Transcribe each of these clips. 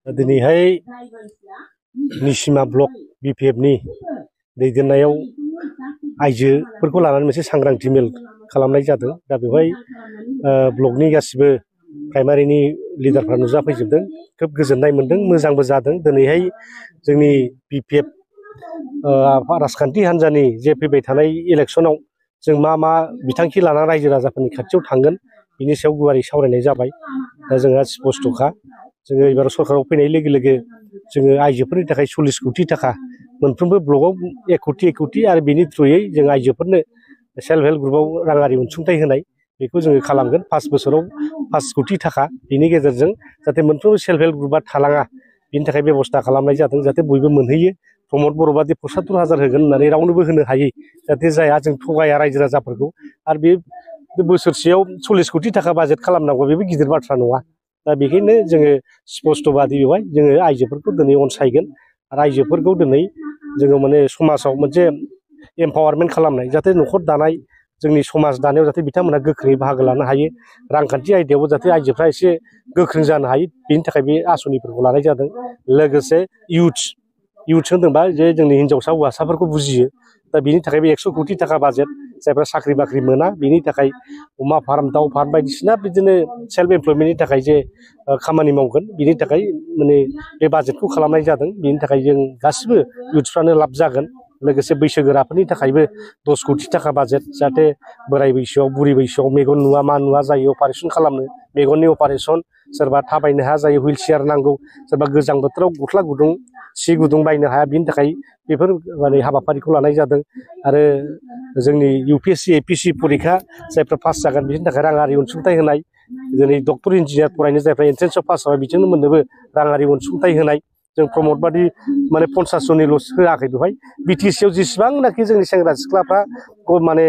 दिनैहाय निसिमा ब्लक बिपिएफनि दैदेननायाव आइजोफोरखौ लानानै मोनसे सांग्रांथि मेल खालामनाय जादों। दा बेवहाय ब्लकनि गासिबो प्राइमारिनि लिडारफ्रा नुजाफैजोबदों। खोब गोजोननाय मोन्दों, मोजांबो जादों। दिनैहाय जोंनि बिपिएफ राजखान्थि हान्जानि जे फैबाय थानाय इलेक्सनाव जों मा बिथांखि लानानै रायजो राजाफोरनि खाथियाव थांगोन बिनि सायाव गुवारै सावरायनाय जाबाय। दा जोंहा स्पष्टखा, जोङो एबार सरकाराव फैनाय लोगो लोगो जोङो आइजोफोरनि थाखाय 40 कोटि थाखा मोनफ्रोमबो ब्लकआव 1 कोटि आरो बेनि थ्रुयै जों आइजोफोरनो सेल्फ हेल्प ग्रुपआव राङारि अनसुंथाइ होनाय बेखौ जोङो खालामगोन। 5 बोसोराव 5 कोटि थाखा बिनि गेजेरजों जाहाथे मोनफ्रोमबो सेल्फ हेल्प ग्रुपआ थालाङा बिनि थाखाय बेबस्था खालामनाय जादों, जाहाथे बयबो मोनहैयो। प्रमद बर' बादि 75,000 होगोन होननानै रावनोबो होनो हायै जाहाथे जाया, जों थगाया रायजो राजाफोरखौ। आरो बे बोसोरसेयाव 40 कोटि थाखा बाजेट खालामनांगौ बेबो गिदिर बाथ्रा नङा। दा बेखायनो जोङो स्पष्टबादि बेवहाय जोङो आइजोफोरखौ दिनै अनसायगोन आरो आइजोफोरखौ दिनै जोङो माने समाजाव मोनसे एम्पावारमेन्ट खालामनाय, जाहाथे न'खर दानाय जोंनि समाज दानायाव जाहाथे बिथांमोना गोख्रोङै बाहागो लानो हायो, रांखान्थि आयदायावबो जाहाथे आइजोफ्रा एसे गोख्रों जानो हायो, बेनि थाखाय बे आसनिफोरखौ लानाय जादों। लोगोसे इउथ्स होनदोंबा जे जोंनि हिन्जावसा हौवासाफोरखौ बुजियो। दा बिनि थाखाय बे 100 कोटि थाखा बाजेट, जायफ्रा साख्रि बाख्रि मोना बिनि थाखाय अमा फार्म, दाउ फार्म बायदिसिना बिदिनो सेल्फ एमप्लयमेन्टनि थाखाय जे खामानि मावगोन बिनि थाखाय माने बे बाजेटखौ खालामनाय जादों। बिनि थाखाय जों गासिबो इउथ्सफ्रानो लाब जागोन। लोगोसे बैसोगोराफोरनि थाखायबो 10 कोटि थाखा बाजेट, जाहाथे बोराय बैसोआव बुरि बैसोआव मेगन नुवा मा नुवा जायो, अपारेसन खालामनो, मेगननि अपारेसन, सोरबा थाबायनो हाया जायो हुइल चेयार नांगौ, सोरबा गोजां बोथोराव गस्ला गुदुं सि गुदुं बायनो हाया, बिनि थाखाय बेफोर माने हाबाफारिखौ लानाय जादों। आरो जोंनि UPSC APC परिखा जायफ्रा पास जागोन बिसोरनि थाखाय राङारि अनसुंथाइ होनाय, जेरै डक्टर इन्जिनियार फरायनो जायफ्रा एन्ट्रेन्सआव पास जाबाय बिथांमोननोबो राङारि अनसुंथाइ होनाय। जों प्रमद बादि माने 50 जननिल' होआखै बेवहाय, BTC आव जेसेबांनाखि जोंनि सेंग्रा सिख्लाफ्रा माने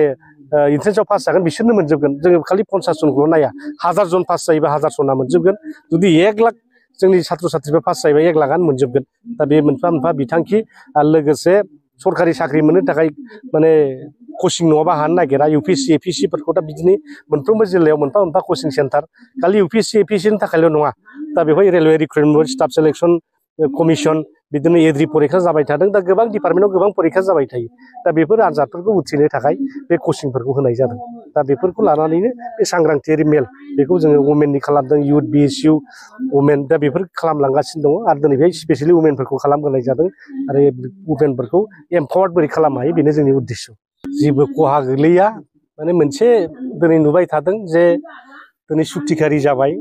एन्ट्रेन्सआव पास जागोन बिसोरनो मोनजोबगोन। जोङो खालि 50 जनखौल' नाया, 1000 जन पास जायोबा 1000 जना मोनजोबगोन। जुदि 1 लाख जोंनि साथ्र साथ्रिफ्रा पास जायोबा 1 लाखआनो मोनजोबगोन। दा बे मोनफा मोनफा बिथांखि। आरो लोगोसे सरकारि साख्रि मोननो थाखाय माने कचिं नङाबा हानो नागिरा, UPSC APCफोरखौ दा बिदिनो मोनफ्रोमबो जिल्लायाव मोनफा मोनफा कचिं सेन्टार, खालि UPSC APCनि थाखायल' नङा। दा बेवहाय railway recruitment, staff selection commission, बिदिनो एग्रि परिखा जाबाय थादों। दा गोबां डिपार्टमेन्टआव गोबां परिखा जाबाय थायो। दा बेफोर आनजादफोरखौ उथ्रिनो थाखाय बे कचिंफोरखौ होनाय जादों। दा बेफोरखौ लानानैनो बे सांग्रांथियारि मेल बेखौ जोङो वमेननि खालामदों, इउथ BSU वमेन, दा बेफोर खालामलांगासिनो दङ। आरो दिनै बेहाय स्पेसियेलि वमेनफोरखौ खालामहोनाय जादों आरो वमेनफोरखौ एम्पावार्ड बोरै खालामनो हायो बेनो जोंनि उद्देश्य। जेबो खहा गोलैया, माने मोनसे दिनै नुबाय थादों जे दिनै सुक्तिखारि जाबाय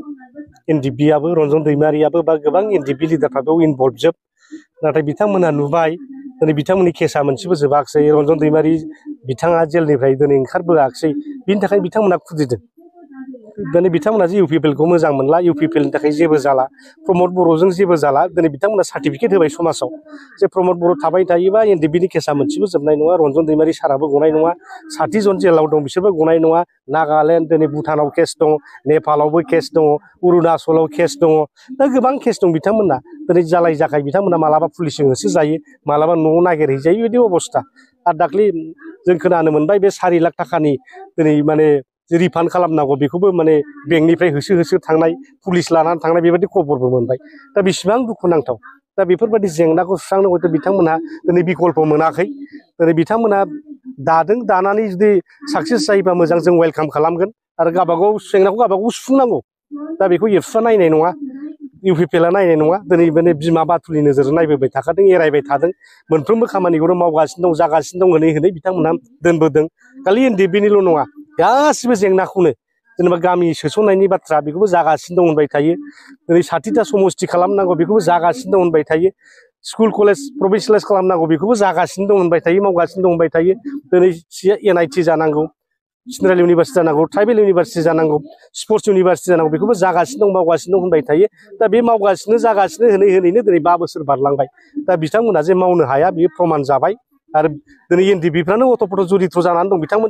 NDPआबो, रन्जन दैमारियाबो, बा गोबां NDP लिडारफ्राबो इनभल्भ जोब। नाथाय बिथांमोना नुबाय दिनै बिथांमोननि केसा मोनसेबो जोबाखिसै, रन्जन दैमारि बिथाङा जेलनिफ्राय दिनै ओंखारबोआखिसै, बिनि थाखाय बिथांमोना खुद्रिदों। दिनै बिथांमोना जे UPPLखौ मोजां मोनला, UPPLनि थाखाय जेबो जाला, प्रमद बर'जों जेबो जाला। दिनै बिथांमोना सार्टिफिकेट होबाय समाजाव जे प्रमद बर' थाबाय थायोबा NDPनि केसा मोनसेबो जोबनाय नङा, रन्जन दैमारि साराबो गनाय नङा, 60 जन जेलाव दं बिसोरबो गनाय नङा। नागालेण्ड, दिनै भुटानाव केस दङ, नेपालावबो केस दङ, अरुणाचलाव केस दङ, दा गोबां केस दं बिथांमोना। दिनै जालाय जाखाय बिथांमोना मालाबा पुलिसजों होसोजायो, मालाबा न'आव नागिरहैजायो, बेबायदि अबस्था। आरो दाख्लै जों खोनानो मोनबाय बे 4 लाख थाखानि दिनै माने रिफान्ड खालामनांगौ, बेखौबो माने बेंकनिफ्राय होसो थांनाय, पुलिस लानानै थांनाय, बेबायदि खबरबो मोनबाय। दा बेसेबां दुखुनांथाव। दा बेफोरबायदि जेंनाखौ सुस्रांनो हयथ' बिथांमोनहा दिनै बिकल्प मोनाखै। दिनै बिथांमोना दादों, दानानै जुदि साक्सेस जायोबा मोजां, जों वेलकाम खालामगोन। आरो गावबागाव जेंनाखौ गावबागाव सुफुंनांगौ। दा बेखौ एबसुआ नायनाय नङा, UPPLआ नायनाय नङा। दिनै माने बिमा बाथुलनि नोजोरजों नायबोबाय थाखादों, एरायबाय थादों, मोनफ्रोमबो खामानिखौनो मावगासिनो दं, जागासिनो दं, होनै बिथांमोनहा दोनबोदों। खालि NDPनिल' नङा, गासिबो जेंनाखौनो, जेनेबा गामि सोसननायनि बाथ्रा बेखौबो जागासिनो दं होनबाय थायो। दिनै 60टा समस्ति खालामनांगौ बेखौबो जागासिनो दं होनबाय थायो। स्कुल कलेज प्रभिन्सियेलाइज खालामनांगौ बेखौबो जागासिनो दं होनबाय थायो, मावगासिनो दं होनबाय थायो। दिनै NIT जानांगौ, सेन्ट्रेल इउनिभारसिटि जानांगौ, ट्राइबेल इउनिभारसिटि जानांगौ, स्पर्ट्स इउनिभारसिटि जानांगौ, बेखौबो जागासिनो दं, मावगासिनो दं होनबाय थायो। दा बे मावगासिनो जागासिनो होनैनो दिनै 5 बोसोर बारलांबाय। दा बिथांमोना जे मावनो हाया बेयो प्रमान जाबाय। आरो दिनै NDPफ्रानो अट'पट' जरित्र जानानै दं। बिथांमोन